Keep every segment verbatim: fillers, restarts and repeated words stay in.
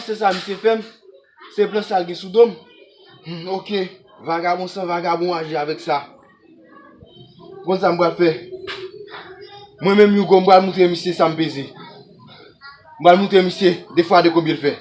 Se sa misye fè m. Se plan sa l gen sou do m. Hmm, ok. Vagabon san vagabon aji avèk sa. Konn sa m pral fè. Mwen menm Yougo m pral moutre misye sa m peze. M pral moutre misye de fwa de konbyen l fè.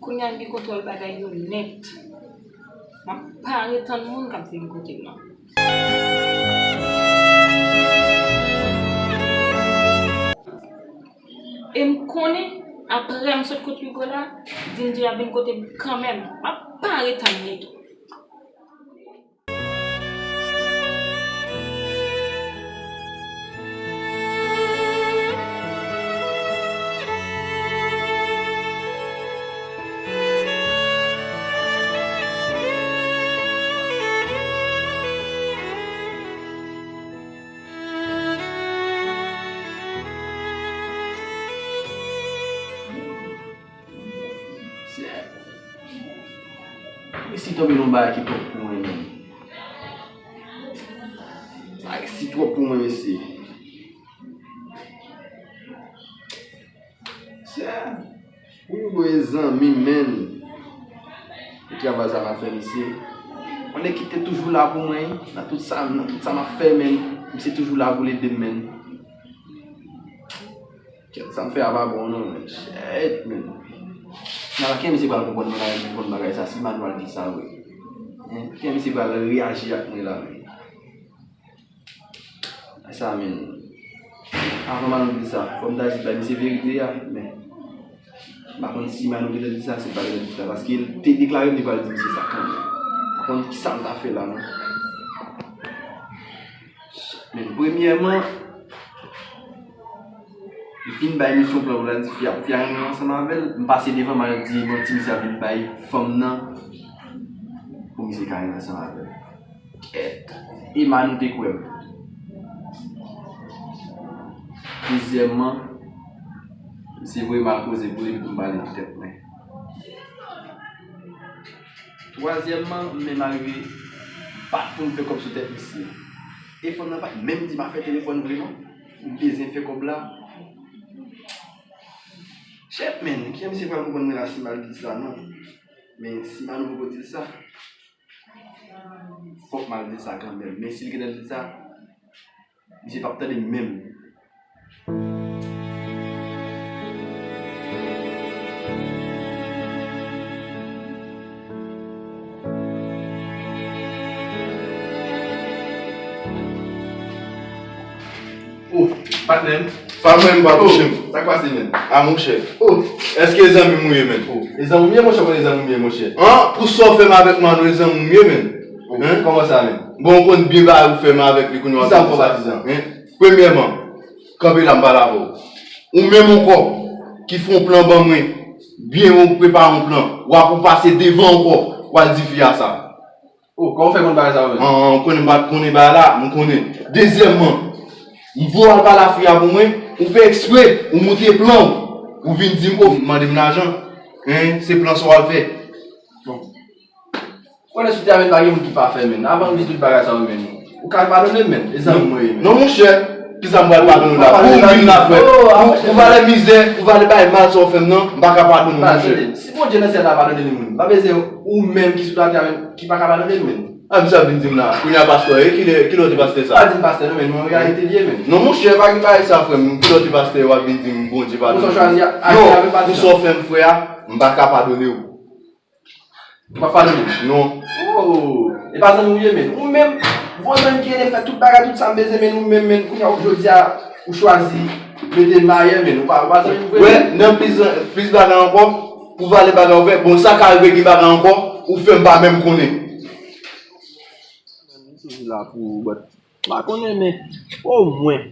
Kounye a m gen kontwòl bagay yo nèt. M ap pa retann moun k ap vin kote m nan. E m konnen, apre m sot kot Yougo la, Dindjè ap vin kote m kanmenm. M ap pa retann li tou. Seyè, m resi tonbe nan yon bagay ki twòp pou mwen menm. Sa resi twòp pou mwen, mesye. Seyè, pou Yougo e zanmi m, menm. Pou travay sa m ap fè, mesye. Yon nèg ki te toujou la pou mwen, nan tout sa, nan tout sa m ap fè, menm. Misye toujou la pou l ede m, menm. Kèt, sa m fè a pa bon non, men. Shit, men. Nan, kè misye pral konprann mwen la, konprann bagay sa, si Manu al di sa vre. Hein? Kè misye pral reyaji ak mwen la, men. Sa, men. Avan Manu di sa, fò m ta jis bay misye verite a, men. M pa konn si Manu gentan di sa, si l pa gentan di sa, paske l te deklare m li pral di misye sa kanmenm. M pa konn kisa m ta fè la, non. Men premyèman, m fin bay misye yon plan pou l al di fi a, pou fi a renmen ansanm avè l, m pase devan, m al di manti misye ap vin bay fanm nan pou misye ka renmen ansanm avè l. Kèt. E Manu te kwè m. Dezyèmman, misye voye m al koze pou li pou m pale nan tèt mwen. Twazyèmman, m menm arive bat pou m fè kòb sou tèt misye. E fanm nan pa t menm di m afè telefòn vre non. M bezwen fè kòb la. Shit, men, kijan misye pral konprann mwen la si m al di l sa non? Men si Manu poko di l sa, fòk m al di l sa kanmenm. Men si l gentan di l sa, misye p ap tande m menm. Oh, patnè m. Pa mwen, m pa touche m. Sa k pase, menn? A, monchè. Oh, èske e zanmi m ou ye, menn? Oh, e zanmi m ye, monchè, konn e zanmi m ye, monchè. An, pou sa w fè m avèk Mano, e zanmi m ye, menn. Oh, kòman sa, menn? Bon, ou konn byen bagay ou fè m avèk li, kounye a w ap di m sa. Kisa m fè w, patizan? Premyèman, kanpe la, m pale avè w. Ou menm ankò, ki fè yon plan ban mwen, byen ou prepare yon plan, w ap ou pase devan ankò, w al di fi a sa. Oh, kòman w fè konn bagay sa yo menm? An, an, ou konnen m pa t konnen bagay la, m konnen. Dezyèmman, m voye w al pale a fi a pou mwen, ou fè eksprè, ou moute plan w, ou vin di m, oh, mande m lajan. Hein, se plan sa w al fè. Bon. Konnen sou tè a menm pa gen moun ki pafè menm. Avan m di tout bagay sa yo menm. Ou ka padone m menm. E zanmi mwen ye menm. Non, monchè. Kisa m pral padone w la? Pou ou vin la, frè. Pou, pou valè mizè, pou valè bagay mal sa w fè m nan, m pa ka padone w, monchè. Si Bondye nan syèl la padone li menm, pa bezwen ou menm ki sou latè a menm ki pa ka padone l menm. A, misye ap vin di m la, kounye a pastè, e kilè, kilè w di pastè sa? Pa di m pastè non, menm, men yon reyalite li ye menm. Non, monchè, pa gen bagay sa, frè m. Kilè w di pastè, w ap vin di m Bondye padone m? Pou sa w chwazi aji avèk patizan. Non, pou sa w fè m, frè a, m pa ka padone w. Ou pa padone m? Non. Oh, e pa zanmi w ye, menn. Ou menm, bon zanmi ki rele fè tout bagay, tout sa m bezwen, menn, ou menm, menn, kounye a, jodi a, ou chwazi mete m ayè, menn. Ou pa, ou pa zanmi m vre, menn. Wè, nan plis, plis bagay ankò, pou valè bagay ou fè, bon, sa ka rive gen bagay ankò, ou fè m pa menm konnen. M toujou la pou ou, but M pa konnen, men omwen,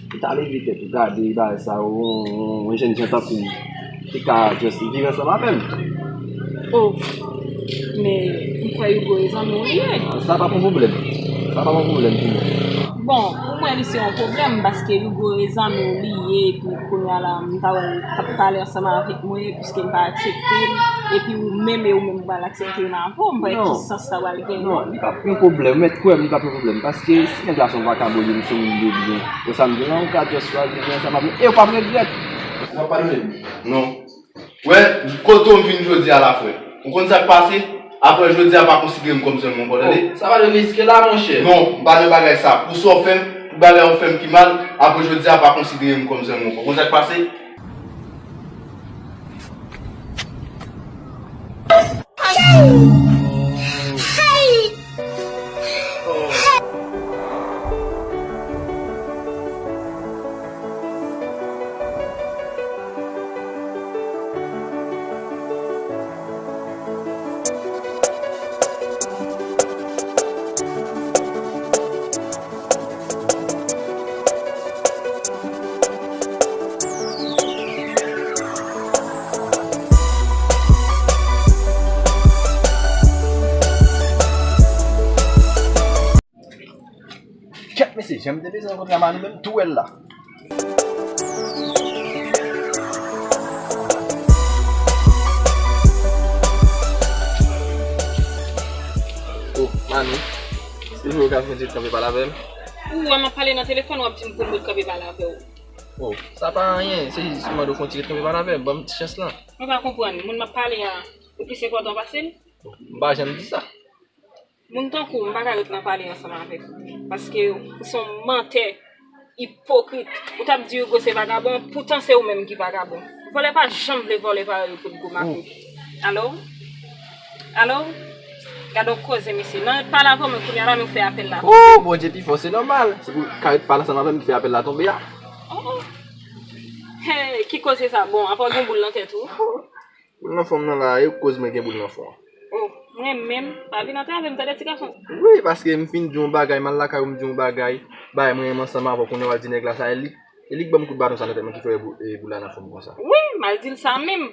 ou ta leve tèt ou gade bagay sa yo, yon, yon, yon jènjan tankou m te ka just viv ansanm avè l. Oh, men m kwè Hugo e zanmi w li ye. Sa pa p yon pwoblèm. Sa pa p yon pwoblèm pou mwen. Bon, pou mwen li se yon pwoblèm, paske Hugo e zanmi w li ye, epi kounye a la, m ta wè l t ap pale ansanm avèk mwen, piske m pa aksepte l, epi ou menm, e ou menm ou pral aksepte l nan avè w, m pa wè ki sans sa pral genyen. Non, li p ap yon pwoblèm, mèt kwè m, li p ap yon pwoblèm, paske si nèg la se yon vakabon, li se yon moun de byen, e sa m di w la, ou ka just chwazi byen ansanm avè l, e ou p ap regrèt. Ou p ap padone m? Non. Wè, kote w m vin jodi a la, frè. Ou konn sa k pase? Apre jodi a, pa konsidere m kòm zanmi w ankò, tande? Oh, sa pa dwe riske la, monchè. Non, m pa nan bagay sa. Pou sa w fè m, pou bagay ou fè m ki mal, apre jodi a, pa konsidere m kòm zanmi w ankò. Ou konn sa k pase? Kèt mesye, jan m te bezwen rankontre a Manou menm tou wè l la. Oh, Manou, se vre ou ka fè yon ti kanpe pale avè m? Ou wè m ap pale nan telefòn, w ap di m pou m ret kanpe pale avè w. Oh, sa pa anyen, se jis mande w fè yon ti ret kanpe pale avè m, ban m ti chans lan. Mwen pa konprann, moun m ap pale a, ou plis enpòtan pase l? M pa janm di sa. Moun tankou w, m pa ka ret nan pale ansanm avèk ou. Paske ou se yon mantè, ipokrit. Ou t ap di Hugo se vagabon, poutan se ou menm ki vagabon. Vòlè pa janm vle vòlè parèy ou kot gwo makout. Alo? Alo? Gade yon koze, mesye. Nan ret pale avè w, men kounye a la, nou fè apèl la tonbe. Oh, Bondye pi fò, se nòmal. Se pou ka ret pale ansanm avè m, fè apèl la tonbe a. Oh. Hey, ki koze sa? Bon, apa w gen boul nan tèt ou? Boul nan fwon m nan la, e koz mwen gen boul nan fwon an. Oh, mwen menm, pa vin antre avè m, tande ti gason. Wi, paske m fin di yon bagay, m al lakay ou, m di yon bagay, bay mwen renmen ansanm avè w, kounye a w al di nèg la sa, e li, e li k ban m kout baton sa nan tèt mwen ki fè bou-, e, boul la nan fwon m konsa. Wi, m al di l sa menm,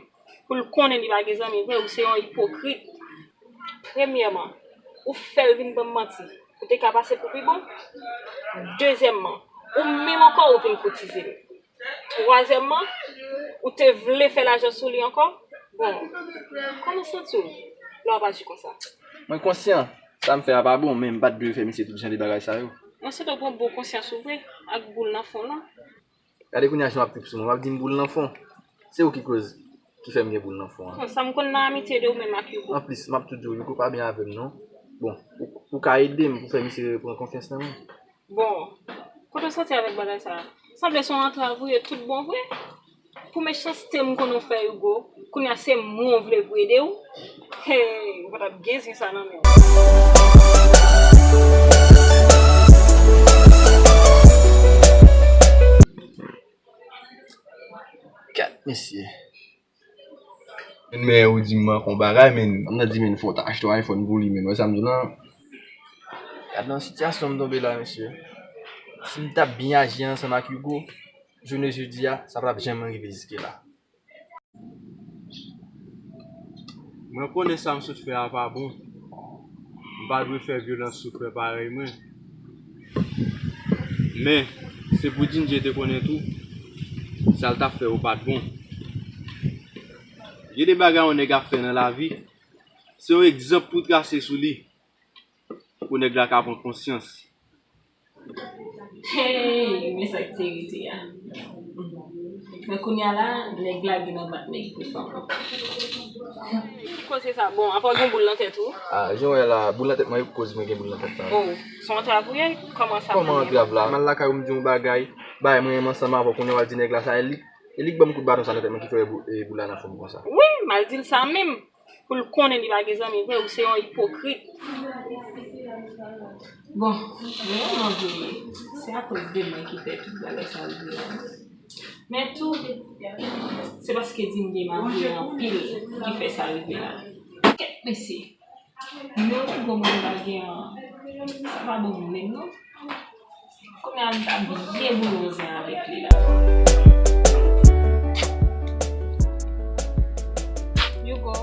pou l konnen li pa gen zanmi vre, ou se yon ipokrit. Premyèman, ou fè l vin ban m manti, ou te ka pase pou pi bon. Dezyèmman, ou menm ankò, ou vin koutize l. Twazyèmman, ou te vle fè lajan sou li ankò? Bon, kòman w santi w lè w ap aji konsa? Mwen konsyan, sa m fè a pa bon, men m pa t dwe fè misye tout jan de bagay sa yo. Mwen swete w pran bon konsyans ou vre, ak boul nan fwon w lan. Gade kounye a jan w ap trip sou mwen, w ap di m boul nan fwon. Se ou ki koz, ki fè m gen boul nan fwon an. Bon, sa m konn nan amitye de ou menm ak Hugo. Anplis, m ap tou di w, Hugo pa byen avè m non. Bon, ou, ou ka ede m pou fè misye repran konfyans nan mwen. Bon, kote w soti avèk bagay sa a? Sanble se yon antrav ou ye tout bon vre. Pou mechanste m konnen w fè Hugo, kounye a se mwen w vle pou ede w. Hey, ou pa t ap gen zen sa nan men w. Mesye. Men, men ou di m manke yon bagay, men. M nan di men fò w ta achte yon iPhone pou li, men. Wè sa m di w lan? Gad nan sitiyasyon m tonbe la, mesye. Si m t ap byen aji ansanm ak Hugo, jounen jodi a, sa pa t ap janm rive jiske la. Mwen konnen sa m sot fè a pa bon. M pa dwe fè vyolans sou frè parèy mwen. Men, se pou Djindje te konnen tou, sa l t ap fè yo pa t bon. Gen de bagay yon nèg ap fè nan lavi, se yon egzanp pou trase sou li, pou nèg la ka pran konsyans. Hey, men sa k te rete a. Men kounye a la, nèg la gen nan bat nèg pou fanm. Ki koze sa? Bon, apa w gen boul nan tèt ou? Ah, jan w wè la, boul nan tèt mwen, e pou koz mwen gen boul nan tèt la. Oh, se yon antrav ou ye? Kòman sa? Kòman antrav la? M al lakay ou, m di yon bagay, bay mwen renmen ansanm avè w, kounye a w al di nèg la sa, e li, e li k ban m kout baton sa nan tèt mwen ki fè bou-, e, boul la nan fè m konsa. Wi, m al di l sa menm. Pou l konnen li pa gen zanmi vre, ou se yon ipokrit. Bon, reyèlman vre, se akoz de mwen ki fè tout bagay sa rive la. Men tou, se paske Djindje malveyan anpil ki fè sa rive la. Kèt mesye, nou gwo moun pa gen an, sa pa bon moun menm non. Kounye a m ta byen boule yon zen avèk li la. Hugo.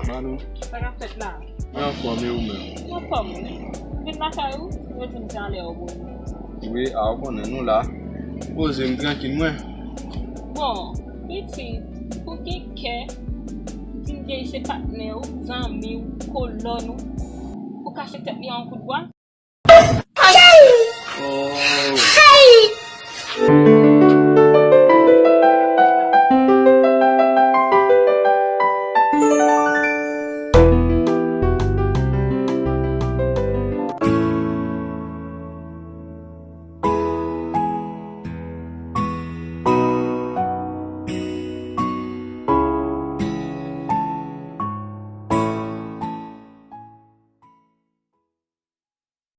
Manou. Sa k ap fèt la? Mwen anfòm, e ou menm? Mwen anfòm wi. M vin lakay ou, yo di m se anlè w bò. Wi, a ou konnen nou la. Poze m trankil mwen. Bon, pitit, ou gen kè di m gen se patnè w, zanmi w, kolòn ou, pou kache tèt li a yon kout bwa? Oh.